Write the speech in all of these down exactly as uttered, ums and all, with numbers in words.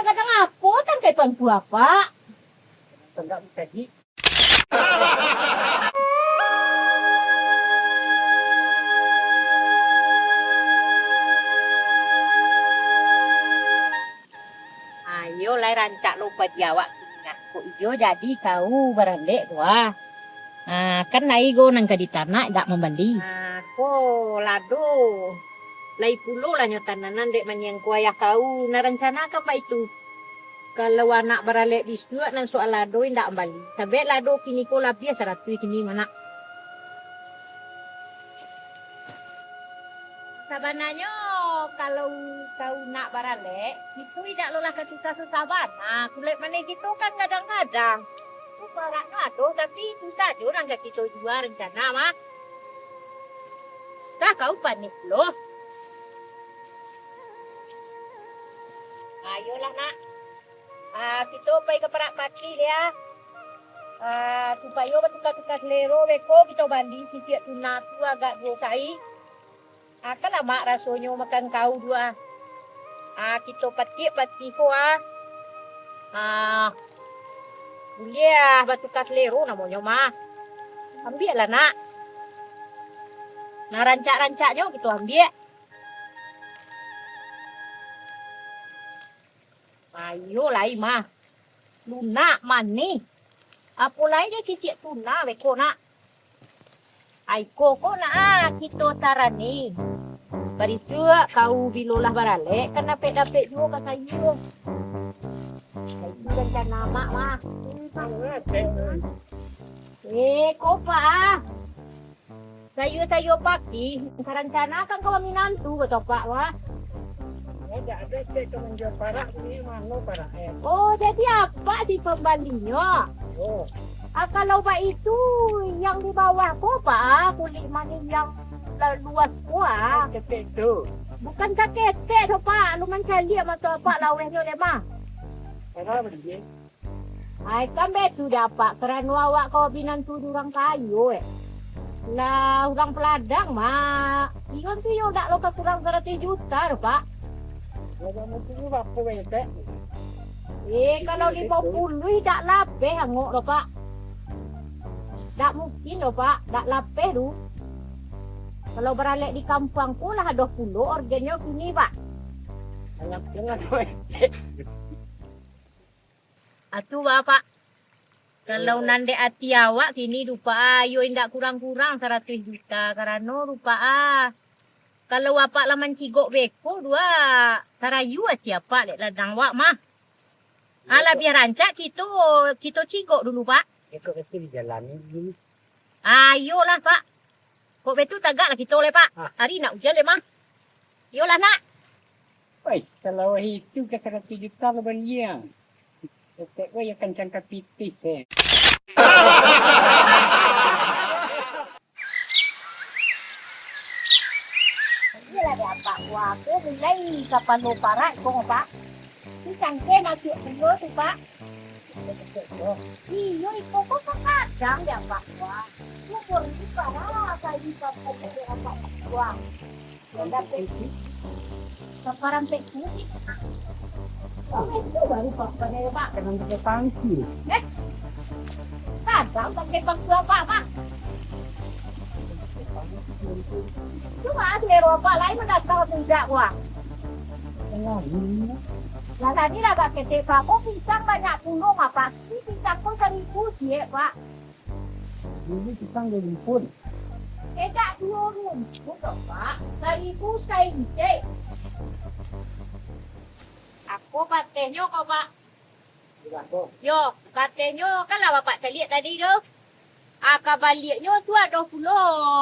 Kadang apo tangkai pangku apak? Ayo lai rancak lo padi awak kini. Kok iyo jadi kau baralek ko ah. Ah, kan lai go nan ka ditanak dak mambali. Ah, ko lado. Lai pulo lah nyo tananan dek maniang ko ayah kau. Nah, rancana kan baitu. Kalau anak baralek bisuak nan soal lado indak mambali. Sabab lado kini ko labiah saratuih kini manak. Sabananyo, kalau kau nak baralek, itu indak lo lah ka susah-susah bana. Kulek maneh kito kan kadang-kadang. Tu paraknyo ado, tapi itu sajo nan ka kito jua rancana mah. Dah kau panik lo. Ayolah, Nak. Ah, kito pai ka parak pakih, ya. Ah, supayo batuka-tuka salero beko kito bali sisiak tuna tu agak duo sai. Ah, kan lamak rasonyo makan kau tu ah. Ah, kito patiak pakih ko ah. Ah, buliah batuka salero namonyo mah. Ambiaklah, Nak. Nah, rancak-rancaknyo kito ambiak. Ayo lai mah. Lunak, manih. Apo lai jo sisiak tuna beko, Nak. Ai ko, ko, Nak, ah, kito sarani. Barisuak kau bilo lah baralek, kan dapek-dapek juo ka sayua. Itu rancana amak mah. Eh, ko, Pak, ah. Sayua-sayua pakih, karancanakan ka baminantu, batua Pak, wah. Indak ado cek ka manjua parak ni, mano parak, eh? Oh, jadi apak si pambalinyo? Oh. Ah, kalau baitu, yang di bawah ko, Pak, ah, kulik manih yang la-, luas ko, ah. Saketek tu. Bukan saketek doh, Pak, lu mancaliak mato apak lawehnyo deh, mah. Bara bali? Ai, kan baitu dek apak, karano awak ko minantu di urang kayo, eh. Lah, urang paladang, Mak. Iyo tu iyo dak lo ka kurang saratuih juta doh, Pak. Lah, dak mungkin ni bapo banyak, Pak? Eh, kalau limo puluah dak lapeh angok doh, Pak. Dak mungkin doh, Pak. Dak lapeh tu. Kalau baralek di kampuang ko lah ado pulo orgennyo kini, Pak. Banyak dengar, Pak. Atu, Bapak. Kalau nan dek ati awak kini, dupa ayo indak kurang-kurang saratuih juta, karano dupa ah, kalau apak lah mancigok beko dua, sarayu ati apak dek ladang awak mah. Ah, labiah rancak kito, kito cigok dulu, Pak. Cigok itu dijalani dulu. Ayolah, Pak. Kok baitu tagaklah kito lai, Pak. Ah. Ari nak ujan lai mah. Iyolah, Nak. Wai, kalau itu ka saratuih juta lo baliang. Ketek ko yo kancang ka pitih, eh. Iyolah dek apak, wah, ko mulai kapalo parak ko, Pak. Tu cangkeh masuak pulo tu, Pak. Iyo, iko ko sakadang dek apak, wah. Syukur ni parah kali parak dek apak, wah. Dapek saparampek kubik. Itu baru papan, Pak. Kadang pakai pangki. Eh? Kadang pakai pangki apa, Pak? Cuma selera Pak lain mendatang tidak, Pak. Lah tadi lah, Pak, ketek Pak, kok pisang banyak pulo, Pak? Ini pisang kok saribu ciek, Pak. Dulu pisang dua rumpun. Edak dua rumpun doh, Pak. Saribu saintek. Ako patehnyo ko, Pak. Yo, patehnyo kan lah Bapak caliak tadi tu. Ah, kabaliaknyo tu ado pulo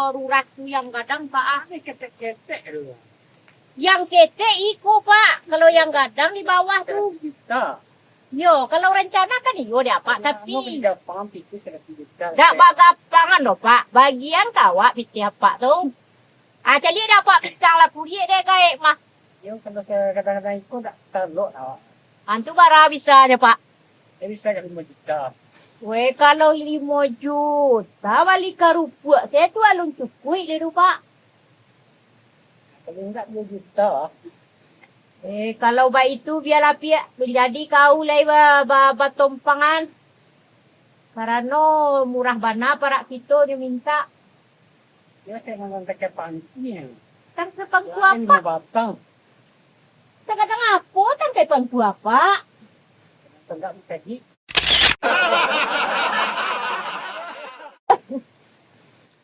rurah tu yang gadang, Pak, ah. Ini ketek-ketek tu. Yang ketek iko, Pak. Kalau yang gadang di bawah tu. Kita. Yo, kalau rancana kan iyo dek apak, tapi dak bagapangan doh, Pak. Bagian ka awak pitih apak tu. Ah, caliak dek apak pisang lah, kulik dek gaek mah. Yo, kalau kadang-kadang iko dak talok awak. Antu bara bisanyo, Pak? Eh, bisa ka limo juta. Weh, kalau limo juta bali karupuak, se tu alun cukuik deh tu, Pak. Kalau indak duo juta. Eh, kalau baitu, bialah, Piak, manjadi kau lai ba-, ba-, batompangan. Karano murah bana parak kito nyo mintak. Yo, saya ngomong kacapaan ni. Tang sapangku apak? Lima batang. Sagadang apo tang sapangku apak? Tanggap musajik.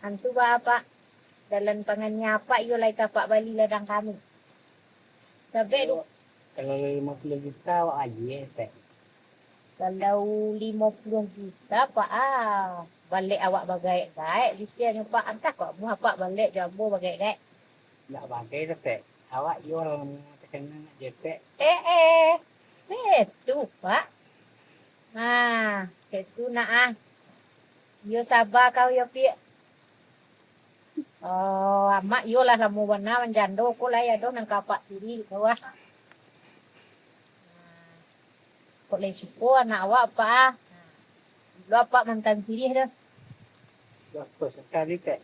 Antu ba apak, dalam pangan nyo apak iyo lai ka apak bali ladang kami. Sabek tu. Kalau limo puluah juta, awak agiah, Pak. Kalau limo puluah juta, Pak, ah, balek awak bagaek-gaek, bisianyo, Pak, antah kok amuah apak balek jo ambo bagaek-gaek. Ndak bagai tu, Pak. Awak iyo lah namo takana nak jepek. Eh, eh. Eh, tu, Pak. Nah, itu nak ah. Iyo saba kau yo, Piak. Oh, amak iyo lah lamo bana manjando ko lai ado nan ka apak siriah ko ah. Nah, kok lai suko anak awak, Pak ah. Nah, lo apak mantan siriah dah. Bagus sakali, Pak.